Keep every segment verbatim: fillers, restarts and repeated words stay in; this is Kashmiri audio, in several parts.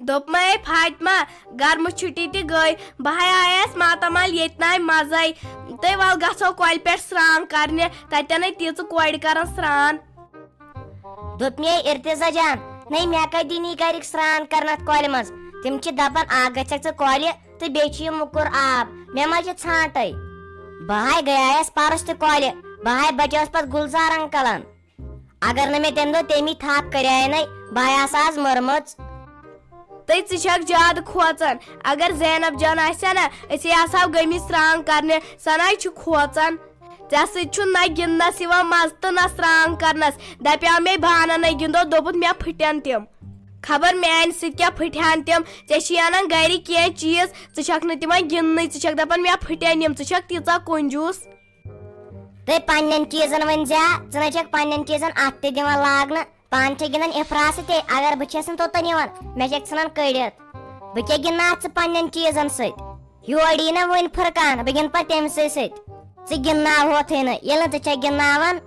دوٚپمَے فاطمہ، گرمہٕ چھُٹی تہِ گٔے، بہٕ ہاے آیَس ماتامال ییٚتہِ ناے مَزَے۔ تہٕ وَل گژھو کۄلہِ پٮ۪ٹھ سرٛان کرنہِ، تَتٮ۪نَے تیٖژٕ کورِ کران سرٛان۔ دوٚپمَے ارتضیٰ جان، نَے مےٚ کَتہِ دِنی گرِکۍ سرٛان کرنہٕ اَتھ کۄلہِ منٛز؟ تِم چھِ دَپان اَکھ گژھکھ ژٕ کۄلہِ تہٕ بیٚیہِ چھُ یہِ موٚکُر آب، مےٚ ما چھِ ژھانٛٹَے؟ بہٕ ہاے گٔیایَس پَرُس تہِ کۄلہِ، بہٕ ہاے بَچیوس پَتہٕ گُلزار انکلَن۔ اگر نہٕ مےٚ تَمہِ دۄہ تَمی تھپھ کریایہِ نے، بہٕ آسہٕ آز مٔرمٕژ۔ تہٕ ژٕ چھکھ زیادٕ کھوژان۔ اگر زینب جان آسہِ ہا نا، أسۍ آسہٕ ہاو گٔمٕتۍ سرٛان کرنہِ، سۄ نَے چھِ کھوژان۔ ژےٚ سۭتۍ چھُ نہ گِنٛدنَس یِوان مَزٕ تہٕ نہ سرٛان کرنَس۔ دَپیٛاو مےٚ بانَن نَے گِنٛدو، دوٚپُتھ مےٚ پھٕٹن تِم۔ خبر میٛانہِ سۭتۍ کیٛاہ پھٕٹہِ ہن تِم۔ ژےٚ چھی اَنان گرِ کینٛہہ چیٖز، ژٕ چھکھ نہٕ تِمن گِنٛدنٕے، ژٕ چھکھ دَپان مےٚ پھٕٹن یِم، ژٕ چھکھ تیٖژاہ کنجوٗس۔ تہٕ پننٮ۪ن چیٖزن ؤنۍ زِ، ژٕ نَے چھَکھ پننٮ۪ن چیٖزن اَتھٕ تہِ دِوان لاگنہٕ، پانہٕ چھَکھ گِنٛدان افراز سۭتۍ، اگر بہٕ چھَس نہٕ توٚتن یِوان، مےٚ چھَکھ ژھٕنان کٔڑِتھ۔ بہٕ کیٛاہ گِنٛدناوَتھ ژٕ پننٮ۪ن چیٖزن سۭتۍ؟ یور یی نہ وۄنۍ فرقان، بہٕ گِنٛدٕ پتہٕ تٔمۍ سٕے سۭتۍ۔ ژٕ گِنٛدناوہوتھٕے نہٕ، ییٚلہِ نہٕ ژٕ چھَکھ گِنٛدناوان۔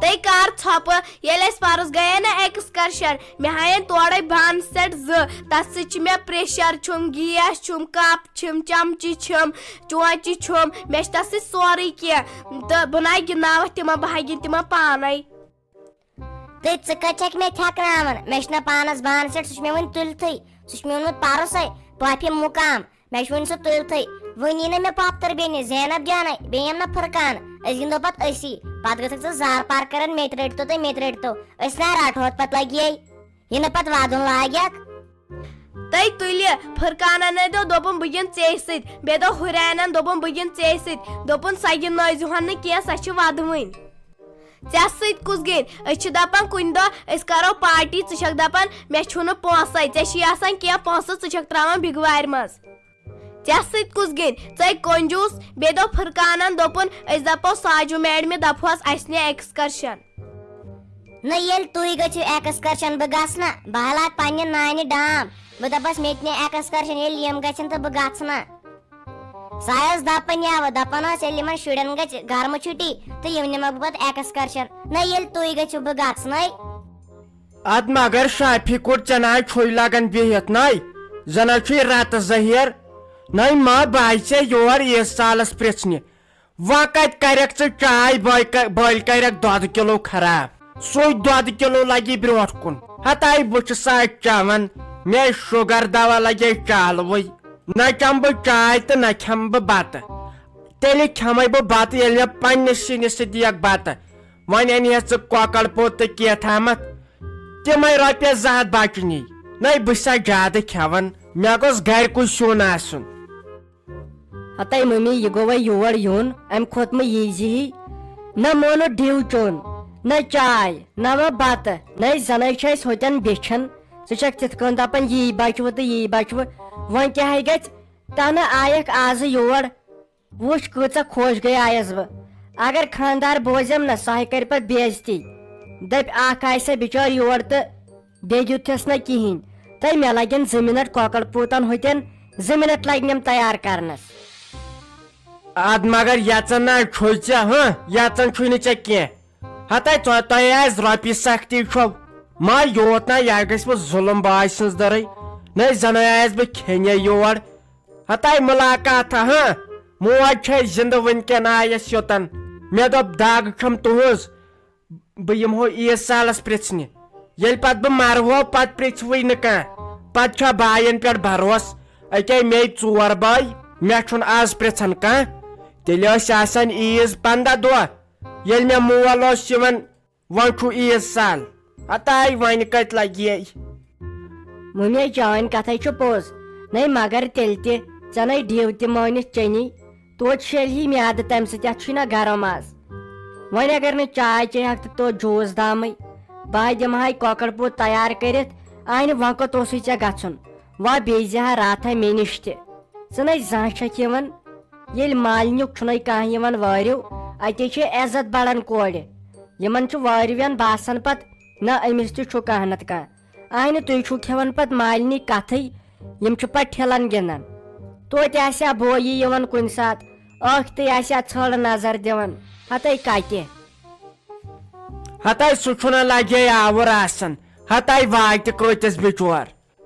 تہٕ کر ژھۄپہٕ، ییٚلہِ أسۍ پرُس گٔیے نہ excursion، مےٚ ہایَن تورے بانہٕ set زٕ، تَتھ سۭتۍ چھِ مےٚ pressure چھُم، gas چھُم، cup چھِم، چمچہٕ چھِم، چونچہِ چھُم، مےٚ چھُ تَتھ سۭتۍ سورُے کینٛہہ۔ تہٕ بہٕ نَے گِنٛدناوَتھ تِمن، بہٕ ہا گِنٛدٕ تِمن پانے۔ تہٕ ژٕ کَتہِ چھَکھ مےٚ تھٮ۪کناوان؟ مےٚ چھُنہ پانَس بانہٕ set، سُہ چھُ مےٚ وُنہِ تُلتھٕے، سُہ چھُ مےٚ اوٚنمُت پَرُسَے، پۄپھِ مُقام۔ مےٚ چھُ وُنہِ سُہ تُلتھٕے۔ وُنہِ یی نہٕ مےٚ پۄپھتٕر بیٚنہِ زینب جانَے، بیٚیہِ یِم نہ فرقان۔ أسۍ گِنٛدو پَتہٕ أسی۔ پَتہٕ گٔژھکھ ژٕ زار پار کَران، مےٚ تہِ رٔٹۍتو تہٕ مےٚ تہِ رٔٹۍتو۔ أسۍ نہ رَٹہوتھ پَتہٕ لَگہِ یے۔ یہِ نہٕ پَتہٕ وَدُن لاگٮ۪کھ۔ تَے تُلہِ فرقانن نَے دوٚپ، دوٚپُن، "بہٕ گِنٛدٕ ژےٚ سۭتۍ۔" بیٚیہِ دوٚپ ہُرینن، دوٚپُن، "بہٕ گِنٛدٕ ژےٚ سۭتۍ۔" دوٚپُن، "سۄ گِنٛدنٲوزِہون نہٕ کینٛہہ، سۄ چھِ وَدوٕنۍ۔" ژےٚ سۭتۍ کُس گِنٛدِ؟ أسۍ چھِ دَپان کُنہِ دۄہ أسۍ کَرو party، ژٕ چھَکھ دَپان مےٚ چھُنہٕ پونٛسَے، ژےٚ چھی آسان کینٛہہ پونٛسہٕ، ژٕ چھَکھ ترٛاوان بِگوارِ منٛز۔ ژےٚ سۭتۍ کُس گِنٛدِ؟ ژَے کنجوٗس۔ بیٚیہِ دوٚپ فرقانن، دوٚپُن، "أسۍ دَپو ساجوٗ میڈمہِ دَپہوس اَسہِ نہِ excursion۔" نہ، ییٚلہِ تُہۍ گٔژھِو excursion، بہٕ گژھٕ نہ۔ بہٕ ہلاکہٕ پننہِ نانہِ ڈام۔ بہٕ دَپَس، "مےٚ تہِ نہِ excursion، ییٚلہِ یِم گژھن تہٕ بہٕ گژھٕ نہ۔" سۄ ٲس دَپان یَوٕ، دَپان ٲس، ییٚلہِ یِمن شُرٮ۪ن گژھِ گرمہٕ چھُٹی تہٕ یِم نِمَکھ بہٕ پَتہٕ excursion۔ نہ، ییٚلہِ تُہۍ گٔژھِو، بہٕ گژھٕ نَے۔ اَدٕ مگر شافی کوٚر، ژےٚ نہ چھُے لگان بِہِتھ نَے، زَنہ چھُے رَتہٕ زٔہیر۔ نَے ما بہٕ آیہِ ژےٚ یور عیٖد سالَس پرٛژھنہِ۔ وۄنۍ کَتہِ کَرٮ۪کھ ژٕ چاے، بٲے ک-، بٔلۍ کَرٮ۪کھ دۄدٕ کِلوٗ خراب۔ سُے دۄدٕ کِلوٗ لَگی برٛونٛٹھ کُن۔ ہَتاے بہٕ چھُسا چٮ۪وان، مےٚ شُگر دوا لَگے چالوٕے۔ نہ چَمہٕ بہٕ چاے تہٕ نہ کھٮ۪مہٕ بہٕ بَتہٕ۔ تیٚلہِ کھٮ۪مَے بہٕ بَتہٕ، ییٚلہِ مےٚ پنٛنِس سِنِس سۭتۍ دِیَکھ بَتہٕ۔ وۄنۍ اَنہِ ہے ژٕ کۄکَر پوٚت تہٕ کیتھامَتھ۔ تِمَے رۄپیَس زٕ ہَتھ بَچنی۔ نَے بہٕ چھُسا زیادٕ کھٮ۪وان، مےٚ گوٚژھ گَرِکُے سیُن آسُن۔ ہتاے ممی، یہِ گوٚو وۄنۍ یور یُن، امہِ کھۄتہٕ مہٕ ییٖزِ ہی۔ نہ مونُت ڈیو چوٚن، نہ چاے، نہ وۄنۍ بتہٕ، نہ زنَے چھِ اسہِ ہوٚتٮ۪ن بیچھان۔ ژٕ چھکھ تِتھ کٔنۍ دپان، یی بچوٕ تہٕ یی بچوٕ۔ وۄنۍ کیٛاہ ہے گژھِ؟ تنہٕ آیکھ آزٕ یور۔ وٕچھ، کۭژاہ خۄش گٔیایس بہٕ۔ اگر خاندار بوزٮ۪م نہ، سُہ ہے کرِ پتہٕ بے عزتی۔ دپہِ، اکھ آیہِ سا بچٲر یور تہٕ بیٚیہِ دیُتتھس نہ کِہینۍ۔ تہٕ مےٚ لگن زٕ منٹ کۄکر پوٗتن ہوٚتٮ۪ن، زٕ منٹ لگنم تیار کرنس۔ اد مگر یژن نہ چھُے ژےٚ، ہہ، یژن چھُے نہٕ ژےٚ کینٛہہ۔ ہتے ژےٚ، تۄہہِ آسہِ رۄپیہِ سختی چھو۔ ما یوت نہ، یہِ گژھِ وۄنۍ ظُلم باے سٕنٛز دٔرٕے۔ نَے زَنَے آیَس بہٕ کھیٚنہِ یور۔ ہتے مُلاقات، ہاں۔ موج چھے زِندٕ وٕنکٮ۪ن آیَس یوٚتَن۔ مےٚ دوٚپ، دَگ چھَم تُہٕنٛز۔ بہٕ یِمہو عیٖد سالَس پرٛژھنہِ۔ ییٚلہِ پَتہٕ بہٕ مَرٕ ہو، پَتہٕ پرٛژھوٕے نہٕ کانٛہہ۔ پَتہٕ چھا بایَن پٮ۪ٹھ بھروسہٕ؟ أکے مے ژور بٲے، مےٚ چھُنہٕ آز پرٛژھان کانٛہہ۔ تیٚلہِ ٲسۍ آسان عیٖز پنٛداہ دۄہ۔ ییٚلہِ مےٚ مول اوس یِوان، وۄنۍ چھُ عیٖد سال۔ ہتاے وۄنۍ کتہِ لگہِ یے؟ مُمے، چٲنۍ کتھے چھُ پوٚز۔ نَے مگر تیٚلہِ تہِ، ژےٚ نَے ڈیو تہِ مٲنِتھ چیٚنی۔ توتہِ شیٚلہِ ہی میادٕ تمہِ سۭتۍ، اتھ چھُے نہ گرم آز۔ وۄنۍ اگر نہٕ چاے چیٚیہکھ تہٕ توتہِ جوٗس دامٕے۔ بہٕ ہا دِمہٕ ہاے کۄکر پوٗت تیار کٔرِتھ۔ آہنہِ، وۄنۍ کوٚت اوسُے ژےٚ گژھُن؟ وا بیٚیہِ زِ ہا راتھا مےٚ نِش تہِ۔ ژٕ نَے زانٛہہ چھَکھ یِوان۔ ییٚلہِ مالنیُک چھُنَے کانٛہہ یِوان وٲرِو، اَتے چھِ عزت بڑان کورِ۔ یِمن چھُ وٲرِوٮ۪ن باسان پتہٕ، نہ أمِس تہِ چھُ کانٛہہ نتہٕ کانٛہہ۔ اہنہِ، تُہۍ چھِو کھٮ۪وان پتہٕ مالنی کتھٕے، یِم چھِ پتہٕ ٹھِلن گِنٛدان۔ توتہِ آسہِ ہا بویہِ یِوان کُنہِ ساتہٕ، ٲکھتٕے آسہِ ہا ژھٔڑ نظر دِوان۔ ہتے کتہِ؟ ہتے سُہ چھُنہ لگے آوُر آسان، ہتے واتہِ کۭتِس بچور۔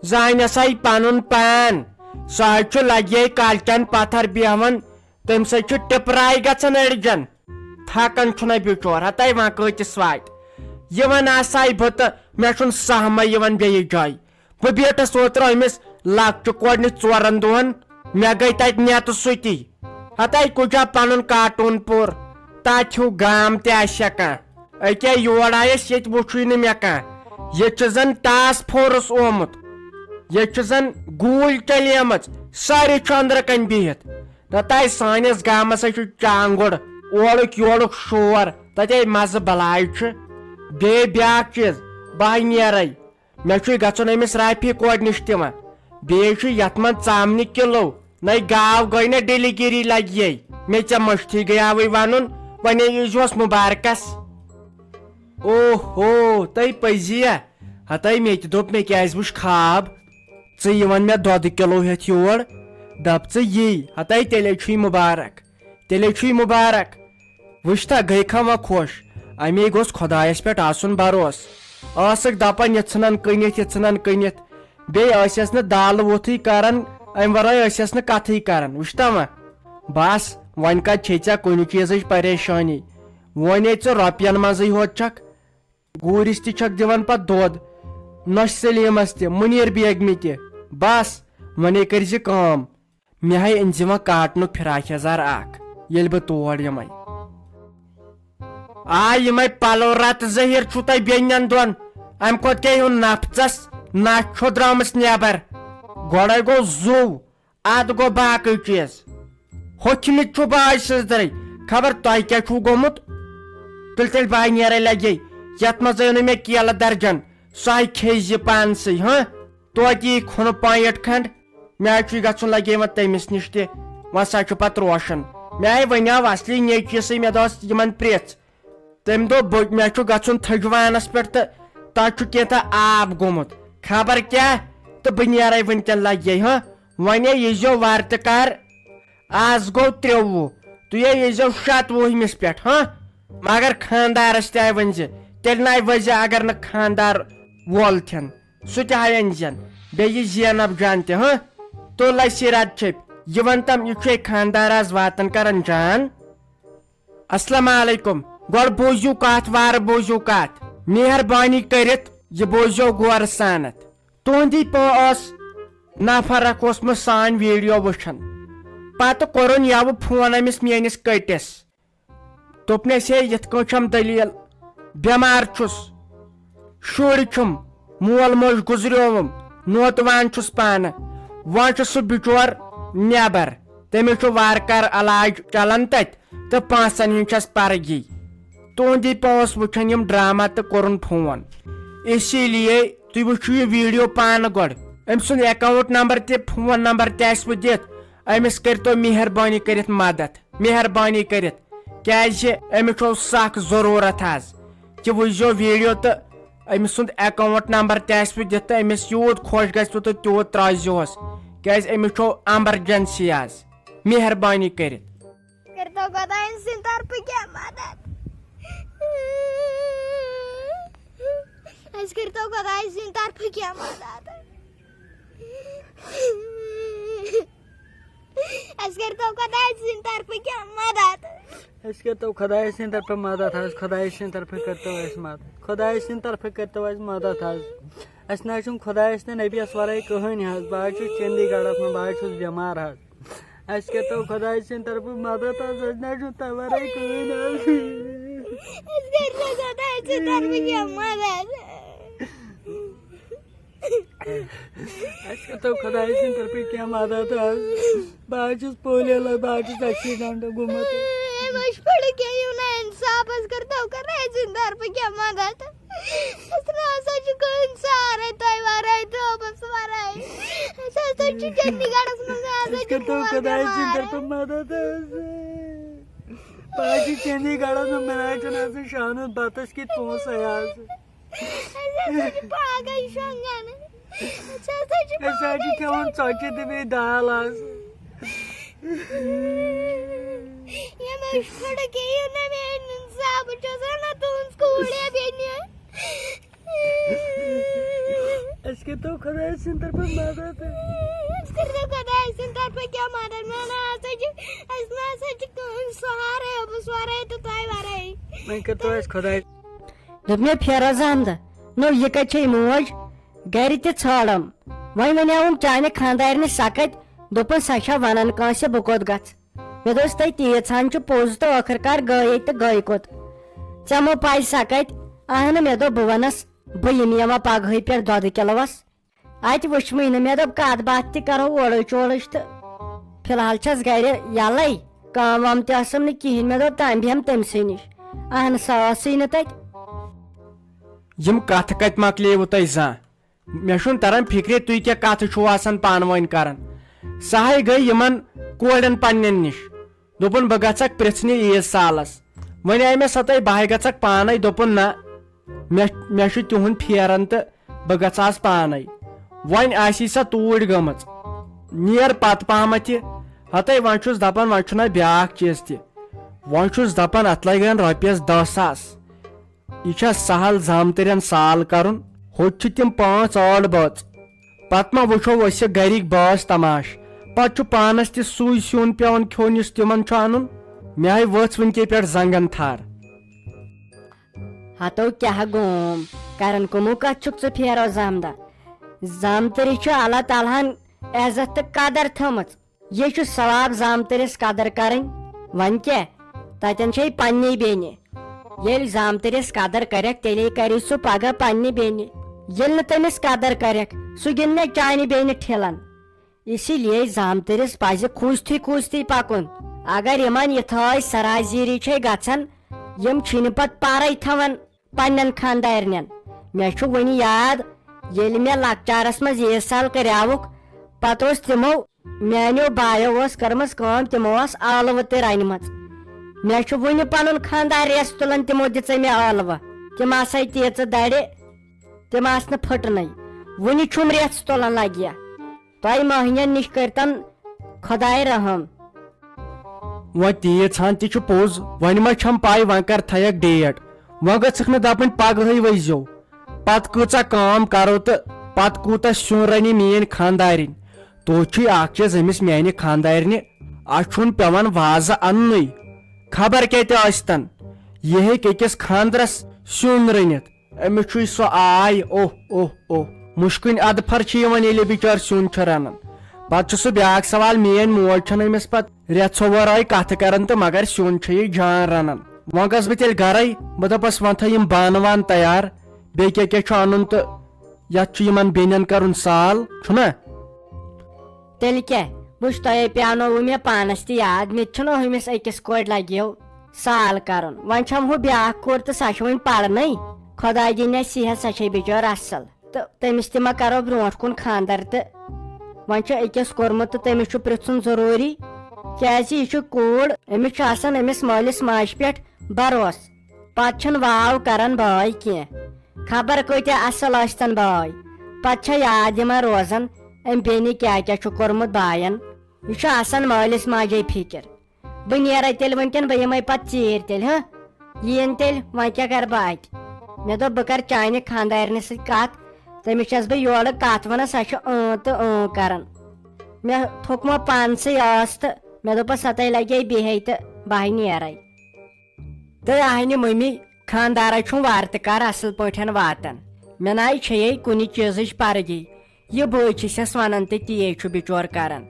زانٮ۪س ہاے پنُن پان۔ سُہ حظ چھُ لگے کلچن پتھر بیہوان، تٔمۍ سۭتۍ چھُ ٹِپراے گژھان أڑجن۔ تھکان چھُنہ بِچور، ہتاے وۄنۍ کۭتِس واتہِ۔ یِوان آسہٕ ہاے بہٕ تہٕ مےٚ چھُنہٕ سہمے یِوان بیٚیِس جایہِ۔ بہٕ بیٖٹھس اوترٕ أمِس لۄکچہِ کورِ نِش ژورن دۄہن، مےٚ گٔے تتہِ نیتہٕ سُتی۔ ہتاے کُجا پنُن کارٹون پوٚر، تتہِ ہیوٗ گام تہِ آسہِ ہا کانٛہہ۔ أکیٛاہ یور آیس، ییٚتہِ وُچھُے نہٕ مےٚ کانٛہہ۔ ییٚتہِ چھُ زن ٹاسک فورس آمُت، ییٚتہِ چھُ زن گوٗلۍ چلیمٕژ، سٲری چھِ أنٛدرٕ کنۍ بِہِتھ۔ تتہِ سٲنِس گامس ہا چھُ چانگُڑ، اورُک یورُک شور، تتے مزٕ بلاے چھُ۔ بیٚیہِ بیٛاکھ چیٖز، بہٕ ہا نیرے، مےٚ چھُے گژھُن أمِس رافی کورِ نِش تہِ وۄنۍ۔ بیٚیہِ چھُ یتھ منٛز ژامنہِ کِلو، نَے گاو گٔے نہ ڈیلیگری لگہِ یے۔ مےٚ ژےٚ مٔشتھٕے گٔیاوٕے ونُن، وۄنۍ ییٖزِہوس مُبارکس۔ اوہو، تۄہہِ پٔزی یا؟ ہتاے مےٚ تہِ دوٚپ مےٚ کیٛازِ وُچھ خواب۔ ژٕ یِوان مےٚ دۄدٕ کِلو ہٮ۪تھ یور، دپ ژٕ یی، ہتاے تیٚلے چھُے مُبارک، تیٚلے چھُے مُبارک۔ وٕچھ تہ، گٔے کھا وۄنۍ خۄش؟ اَمے گوٚژھ خۄدایَس پٮ۪ٹھ آسُن بروسہٕ۔ ٲسٕکھ دَپان، یہِ ژھٕنَن کٕنِتھ، یہِ ژھٕنَن کٕنِتھ۔ بیٚیہِ ٲسِس نہٕ دالہٕ ووٚتھُے کَران، اَمہِ وَرٲے ٲسِس نہٕ کَتھٕے کَران۔ وٕچھ تہ وۄنۍ؟ بَس، وۄنۍ کَتہِ چھے ژےٚ کُنہِ چیٖزٕچ پریشٲنی؟ وۄنۍ ییٚتہِ ژٕ رۄپیَن منٛزٕے ہوت چھَکھ، گوٗرِس تہِ چھَکھ دِوان پَتہٕ دۄد، نۄشہِ سلیٖمَس تہِ، مُنیٖر بیگمہِ تہِ۔ بَس، وۄنۍ کٔرۍ زِ کٲم۔ مےٚ ہے أنۍ زِ وۄنۍ کاٹنُک فراک یزار اکھ، ییٚلہِ بہٕ تور یِمے۔ آ، یِمے پلو رتہٕ زہیٖر چھُو تۄہہِ بیٚنٮ۪ن دۄن، امہِ کھۄتہٕ کیٛاہ ہیوٚن نفژس، نس چھو درٛامٕژ نٮ۪بر۔ گۄڈے گوٚو زُو، ادٕ گوٚو باقٕے چیٖز۔ ہوٚکھمٕتۍ چھُو باج سٕنٛز درٕے، خبر تۄہہِ کیٛاہ چھُو گوٚمُت؟ تیٚلہِ تیٚلہِ باے نیرے لگے، یتھ منٛز أنِو مےٚ کیلہٕ درجن، سۄے کھیٚیہِ زِ پانسٕے، ہاں؟ توتہِ یی کھُنہٕ پانٛیٹ کھنٛڈ۔ مےٚ حظ چھُے گژھُن لگے وۄنۍ تٔمِس نِش تہِ، وۄنۍ سا چھُ پتہٕ روشن۔ مےٚ ہے ونیاو اصلی نیچوِسٕے، مےٚ دوٚپس یِمن پرٛژھ۔ تٔمۍ دوٚپ، بہٕ، مےٚ چھُ گژھُن تھٔجوانس پٮ۪ٹھ تہٕ تتھ چھُ کینٛژھا آب گوٚمُت، خبر کیٛاہ، تہٕ بہٕ نیرے وٕنکٮ۪ن لگے، ہاں۔ وۄنۍ ہے ییٖزیو وارٕ تہِ کر۔ آز گوٚو ترٛوٚوُہ، تُہۍ ہے ییٖزیو شتوُہمِس پٮ۪ٹھ، ہاں۔ مگر خاندارس تہِ ہے ؤنۍ زِ، تیٚلہِ نَے ؤنۍ زِ اگر نہٕ خاندار وول تھٮ۪ن۔ سُہ تہِ ہا أنۍ زٮ۪ن، بیٚیہِ یہِ زینب جان تہِ، ہاں۔ تُل اَسہِ یہِ رَد چھٔپۍ، یہِ وَن تَم، یہِ چھُے خانٛدار آز واتان کران جان؟ السلام علیکم۔ گۄڈٕ بوٗزِو کَتھ، وارٕ بوٗزِو کَتھ۔ مہربٲنی کٔرِتھ یہِ بوٗزِو غورٕ سانَتھ۔ تُہُنٛدی پٲٹھۍ اوس نفر اکھ اوسمُت سٲنۍ ویڈیو وٕچھان۔ پتہٕ کوٚرُن یَوٕ فون أمِس میٲنِس کٔٹِس۔ دوٚپنَس، ہے، یِتھ کٲٹھۍ چھَم دٔلیٖل، بٮ۪مار چھُس، شُرۍ چھُم، مول موج گُزریووُم، نوتوان چھُس پانہٕ۔ وۄنۍ چھُ سُہ بِچور نٮ۪بر، تٔمِس چھُ وارٕ کارٕ علاج چلان تَتہِ تہٕ پونٛسن ہِنٛز چھَس پرگی۔ تُہُنٛدی پونٛسہٕ وٕچھن یِم ڈرامہ تہٕ کوٚرُن فون۔ اسی لیے تُہۍ وٕچھِو یہِ ویڈیو پانہٕ گۄڈٕ۔ أمۍ سُنٛد اکاؤنٹ نمبر تہِ، فون نمبر تہِ آسِوٕ دِتھ، أمِس کٔرۍتو مہربٲنی کٔرِتھ مدد۔ مہربٲنی کٔرِتھ، کیازِ أمِس چھو سخ ضروٗرت حظ۔ تہِ وٕچھزیو ویڈیو تہٕ أمۍ سُنٛد اکاؤنٹ نمبر تہِ آسِوٕ دِتھ تہٕ أمِس یوٗت خۄش گژھِوٕ تہٕ تیوٗت ترٛٲوزیوس، کیازِ أمِس چھو ایمرجنسی حظ۔ مہربٲنی کٔرِتھ۔ کٔرۍتو خۄدایَن سٕنٛدِ طرفہٕ کینٛہہ مدد۔ اَسہِ کٔرۍتو خۄدایَن سٕنٛدِ طرفہٕ کینٛہہ مدد۔ اَسہِ کٔرۍتو خۄدایہِ سٕنٛدِ طرفہٕ کینٛہہ مدد۔ اَسہِ کٔرۍتو خۄدایہِ سٕنٛدِ طرفہٕ مدد حظ، خۄدایہِ سٕنٛدِ طرفہٕ کٔرۍتو اَسہِ مدد، خۄدایہِ سٕنٛدِ طرفہٕ کٔرۍتو اَسہِ مدد حظ۔ اَسہِ نہ حظ چھُنہٕ خۄدایَس تہٕ نبیَس وَرٲے کٕہٕنۍ حظ۔ بہٕ حظ چھُس چندی گڑھَس منٛز، بہٕ حظ چھُس بٮ۪مار حظ۔ اَسہِ کٔرۍتو خۄدایہِ سٕنٛدِ طرفہٕ مدد حظ، اَسہِ نہ حظ چھُنہٕ تۄہہِ وَرٲے کٕہٕنۍ حظ۔ اَسہِ کٔرۍتو خۄدایہِ سٕنٛدِ طرفہٕ کینٛہہ مدد۔ اَسہِ کٔرۍتو خۄدایہِ سٕنٛدِ طرفہٕ کینٛہہ مدد حظ۔ بہٕ حظ چھُس پولیو لگ، بہٕ حظ چھُس ایکسیڈنٹ گوٚمُت۔ أمۍ حظ چھُ پھٕٹہٕ کینٛہہ یِوان انصاف، اَسہِ کٔرۍتو خۄدایہِ سٕنٛدِ طرفہٕ کینٛہہ مدد۔ اَسہِ نہ ہسا چھُ کٕہٕنۍ سہارَے تۄہہِ وَرٲے، رۄبَس وَرٲے۔ اَسہِ ہسا چھُ چندی گڑھَس منٛز، مےٚ ہسا اَسہِ چھُ کٔرۍتو مول خۄدایہِ سٕنٛدِ بٮ۪مار۔ طرفہٕ مدد حظ۔ بہٕ حظ چھُس چندی گڑھَس منٛز، مےٚ نہ حظ چھُنہٕ آسان شامَن بَتَس کِتھ پونٛسَے حظ۔ اَسہِ ہسا چھِ پاگل شۄنٛگان۔ اَسہِ ہسا چھِ أسۍ حظ چھِ پاگل کھٮ۪وان شۄنٛگان۔ ژۄچہِ تہٕ بیٚیہِ دال حظ۔ یِم حظ چھِ کھڑکے یِم نہ میٛانہِ حسابہٕ چھَس وَنان تُہٕنٛز کوٗر یا بیٚنہِ۔ أسۍ کٔرۍتو خۄداے سٕنٛدِ طرفہٕ مدد۔ أسۍ کٔرۍتو خۄداے سٕنٛدِ طرفہٕ کیٛاہ مدد؟ مےٚ نہ ہسا چھِ، اَسہِ نہ ہسا چھِ کٕہٕنۍ سہارَے، بہٕ سہارَے تہٕ تۄہہِ وَرٲے۔ وۄنۍ کٔرۍتو اَسہِ خۄداے۔ دوٚپ مےٚ، "فیروز احمد، نو یہِ کَتہِ چھے موج؟ گَرِ تہِ ژھانڈم۔ وۄنۍ وَنیٛاوُم چانہِ خانٛدارنہِ سۄ کَتہِ، دوٚپُن سۄ چھےٚ وَنان کٲنٛسہِ بہٕ کوٚت گژھٕ؟" مےٚ دوٚپُس، "تۄہہِ تیٖژ ہن چھُ پوٚز تہٕ ٲخٕر کار گٔیے تہٕ گٔے کوٚت؟ ژےٚ مو پَے سۄ کَتہِ؟ اہنہٕ، مےٚ دوٚپ بہٕ وَنس، بہٕ یِمہٕ یَما پگہٕے پٮ۪ٹھ دۄدٕ کِلوَس۔ اَتہِ وٕچھمٕے نہٕ۔" مےٚ دوٚپ، "کَتھ باتھ تہِ کَرو اورٕچ یورٕچ تہٕ فی الحال چھَس گَرِ یَلَے، کٲم وٲم تہِ ٲسٕم نہٕ کِہیٖنۍ۔" مےٚ دوٚپ، "تام بیٚہم تٔمۍ سٕے نِش۔" اہن، سۄ ٲسٕے نہٕ تَتہِ۔ یِم کَتھٕ کَتہِ مۄکلیوٕ تۄہہِ زانٛہہ؟ مےٚ چھُنہٕ تران فِکرِ تُہۍ کیٛاہ کَتھٕ چھُو آسان پانہٕ ؤنۍ کران۔ سۄ ہے گٔے یِمن کورٮ۪ن پننٮ۪ن نِش۔ دوٚپُن، "بہٕ گژھکھ پرٛژھنہِ عیٖد سالس۔" وۄنۍ آیہِ مےٚ سۄ تۄہہِ، "بہٕ ہے گژھکھ پانے۔" دوٚپُن، "نہ، مےٚ، مےٚ چھُ تِہُنٛد پھیران تہٕ بہٕ گژھٕ آز پانے۔" وۄنۍ آسی سۄ توٗرۍ گٔمٕژ۔ نیر پتہٕ پہمتھ یہِ۔ ہتے وۄنۍ چھُس دپان، وۄنۍ چھُنہ بیاکھ چیٖز تہِ۔ وۄنۍ چھُس دپان، اتھ لگن رۄپیس دہ ساس۔ یہِ چھا سہل زامتٕرٮ۪ن سال کرُن؟ ہوٚتہِ چھِ تِم پانٛژھ ٲٹھ بٲژ۔ پتہٕ ما وٕچھو أسۍ یہِ گرِکۍ بٲژ تماش؟ پتہٕ چھُ پانس تہِ سُے سیُن پٮ۪وان کھیوٚن، یُس تِمن چھُ انُن۔ مےٚ ہاے ؤژھ وٕنکے پٮ۪ٹھ زنگن تھر۔ ہتو کیٛاہ گوم؟ کران کٕمو کتھ چھُکھ ژٕ فیروز احمدہ؟ زامتٕرِس چھُ اللہ تعالیٰ ہن عزت تہٕ قدر تھٲومٕژ۔ یے چھُ ثواب زامتٕرِس قدر کرٕنۍ۔ وۄنۍ کیٛاہ؟ تتٮ۪ن چھے پننی بیٚنہِ۔ ییٚلہِ زامتٕرِس قدر کرکھ، تیٚلے کرِ سُہ پگاہ پننہِ بیٚنہِ۔ ییٚلہِ نہٕ تٔمِس قدر کرکھ، سُہ گِنٛدِ نہ چانہِ بیٚنہِ ٹھِلن۔ اسی لیے زامتٕرِس پزِ کھوٗژتھٕے کھوٗژتھٕے پکُن۔ اگر یِمن یِتھٲے سرازیری چھے گژھان، یِم چھِنہٕ پتہٕ پرے تھاوان پننٮ۪ن خاندارنٮ۪ن۔ مےٚ چھُ وُنہِ یاد، ییٚلہِ مےٚ لۄکچارس منٛز عیٖد سال کریاوُکھ، پتہٕ اوس تِمو میانیو بایو ٲس کٔرمٕژ کٲم، تِمو ٲس ٲلوٕ تہِ رنِمٕژ۔ مےٚ چھُ وُنہِ پنُن خاندار ریس تُلان، تِمو دِژے مےٚ ٲلوٕ۔ تِم آسے تیٖژٕ درِ، تِم آسہٕ نہٕ پھٕٹنٕے۔ وُنہِ چھُم ریس تُلان لگہِ۔ تۄہہِ مٔہنِین نِش کٔرتن خۄداے رحم۔ وۄنۍ تیٖژ ہن تہِ چھُ پوٚز، وۄنۍ ما چھم پاے وۄنۍ کر تھایکھ ڈیٹ؟ وۄنۍ گٔژھکھ نہٕ دپٕنۍ پگہٕے ؤسۍزیو۔ پتہٕ کۭژاہ کٲم کرو تہٕ پتہٕ کوٗتاہ سیُن رنہِ میٲنۍ خاندارِنۍ؟ توتہِ چھُے اکھ چیٖز أمِس میانہِ خاندارنہِ، اَسہِ چھُنہٕ پٮ۪وان وازٕ اننُے۔ خبر کتہِ ٲسۍتن، یہِ ہیٚکہِ أکِس خاندرس سیُن رٔنِتھ۔ أمِس چھُے سُہ آے، اوہ، اوہ، اوہ۔ مُشکِنۍ ادفر چھِ یِوان، ییٚلہِ یہِ بِچٲر سیُن چھُ رنان۔ پتہٕ چھُ سُہ بیٛاکھ سوال، میٲنۍ موج چھَنہٕ أمِس پتہٕ رٮ۪ژھو ورٲے کتھٕ کران تہٕ مگر سیُن چھُ یہِ جان رنان۔ وۄنۍ گژھٕ بہٕ تیٚلہِ گرے، بہٕ دپس، وۄنۍ تھٲے یِم بانہٕ وانہٕ تیار، بیٚیہِ کیٛاہ کیٛاہ چھُ انُن تہٕ یتھ چھُ یِمن بیٚنٮ۪ن کرُن سال، چھُنا؟ تیٚلہِ کیٛاہ؟ وٕچھ، تۄہے پیٛانووُ مےٚ پانس تہِ یاد، مےٚ تہِ چھُنہ ہُمِس أکِس کورِ لگیو سال کرُن۔ وۄنۍ چھم ہُہ بیٛاکھ کوٗر تہٕ سۄ چھِ وۄنۍ پرنٕے۔ خۄداے دِنۍ اَسہِ صحت، سۄ چھے بِچٲر اصل۔ تہٕ تٔمِس تہِ ما کرو برونٛٹھ کُن خاندر تہٕ وۄنۍ چھُ أکِس کوٚرمُت تہٕ تٔمِس چھُ پرٛژھُن ضروٗری، کیٛازِ یہِ چھُ کوٗر، أمِس چھُ آسان أمِس مٲلِس ماجہِ پٮ۪ٹھ بھروسہٕ۔ پتہٕ چھِنہٕ واو کران بٲے کینٛہہ۔ خبر کۭتیٛاہ اصل ٲسۍتن بٲے، پتہٕ چھےٚ یاد یِمن روزان أمۍ بیٚنہِ کیٛاہ کیٛاہ چھُ کوٚرمُت باین۔ یہِ چھُ آسان مٲلِس ماجے فِکر۔ بہٕ نیرے تیٚلہِ وٕنکٮ۪ن، بہٕ یِمے پتہٕ ژیٖرۍ تیٚلہِ، ہہ؟ یِن تیٚلہِ، وۄنۍ کیٛاہ کرٕ بہٕ اتہِ؟ مےٚ دوٚپ، بہٕ کرٕ چانہِ خانٛدارنہِ سۭتۍ کتھ، تٔمِس چھَس بہٕ یورٕ کتھ ونان، سۄ چھِ اۭں تہٕ اۭں کران۔ مےٚ تھوٚکمو پانسٕے ٲس تہٕ مےٚ دوٚپُس، سۄ تۄہہِ لگے بِہے تہٕ بہٕ ہاے نیرے۔ تہٕ اہنہِ مٔمی، خانٛدارے چھُم وارٕ تہٕ کار اصل پٲٹھۍ واتان۔ مےٚ ناے چھیے کُنہِ چیٖزٕچ پرگی۔ یہِ بٲے چھِ سٮ۪س ونان تہٕ تی چھُ بِچور کران۔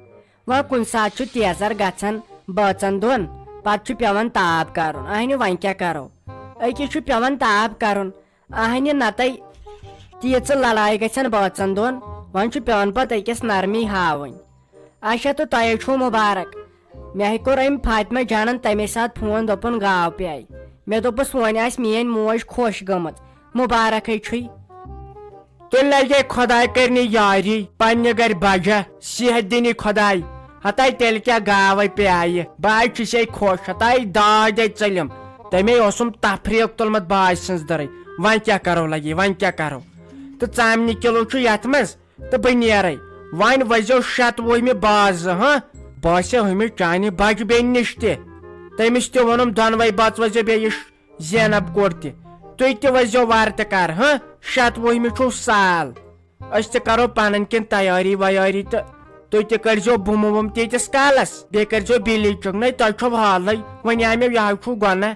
وۄنۍ کُنہِ ساتہٕ چھُ تیزر گژھان بٲژن دۄن، پتہٕ چھُ پٮ۪وان تاپھ کرُن۔ اہنہِ وۄنۍ کیٛاہ کرو؟ أکِس چھُ پٮ۪وان تاپھ کرُن، اہنہِ نتہٕ تیٖژٕ لڑایہِ گژھن بٲژن دۄن۔ وۄنۍ چھُ پٮ۪وان پتہٕ أکِس نرمی ہاوٕنۍ۔ اچھا، تہٕ تۄہے چھُو مُبارک۔ مےٚ ہے کوٚر أمۍ فاطمہ جانن تمے ساتہٕ فون، دوٚپُن گاو پیایہِ۔ مےٚ دوٚپُس، وۄنۍ آسہِ میٲنۍ موج خۄش گٔمٕژ، مُبارکے چھُے۔ تیٚلہِ لگے خۄداے کرنہِ یاری، پننہِ گرِ بجا، صحت دِنی خۄداے۔ ہتاے تیٚلہِ کیٛاہ گاوے پیایہِ، بہٕ آے چھُسے خۄش، ہتاے داے دے ژٔلِم۔ تمے اوسُم تفریٖق تُلمُت باجہِ سٕنٛز دٔرٕے۔ وۄنۍ کیٛاہ کرو لگے، وۄنۍ کیٛاہ کرو؟ تہٕ ژامنہِ کِلوٗ چھُ یتھ منٛز۔ تہٕ بہٕ نیرے۔ وۄنۍ ؤزیو شتوُہمہِ بازٕ، ہاں؟ بہٕ آسے ہُمِس چانہِ بجہِ بیٚنہِ نِش تہِ۔ تٔمِس تہِ ووٚنُم، دۄنوَے بژٕ ؤزیو بیٚیہِ یہِ ش-، زینب کورِ تہِ۔ تُہۍ تہِ ؤزیو وارٕ تہِ کر، ہاں؟ شتوُہمہِ چھُو سال۔ أسۍ تہِ کرو پنٕنۍ کِنۍ تیٲری ویٲری تہٕ تُہۍ تہِ کٔرزیو بُمہٕ وُمہٕ تیٖتِس کالس، بیٚیہِ کٔرزیو بِلی چُک۔ نَے تۄہہِ چھو حالٕے، وۄنۍ آے مےٚ یِہوٚے چھُو گۄناہ۔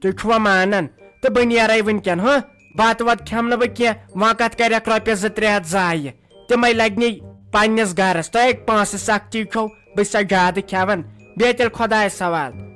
تُہۍ چھُوا مانان؟ تہٕ بہٕ نیرے وٕنکٮ۪ن، ہہ؟ بتہٕ وتہٕ کھٮ۪مہٕ نہٕ بہٕ کینٛہہ، وۄنۍ کتھ کرکھ رۄپیس زٕ ترٛےٚ ہتھ ضایہِ؟ تِمے لگنے پننِس گرس۔ تۄہہِ پونٛسہٕ سختی چھو، بہٕ چھسا زیادٕ کھٮ۪وان؟ بیٚیہِ تیٚلہِ خۄدایس حوالہٕ۔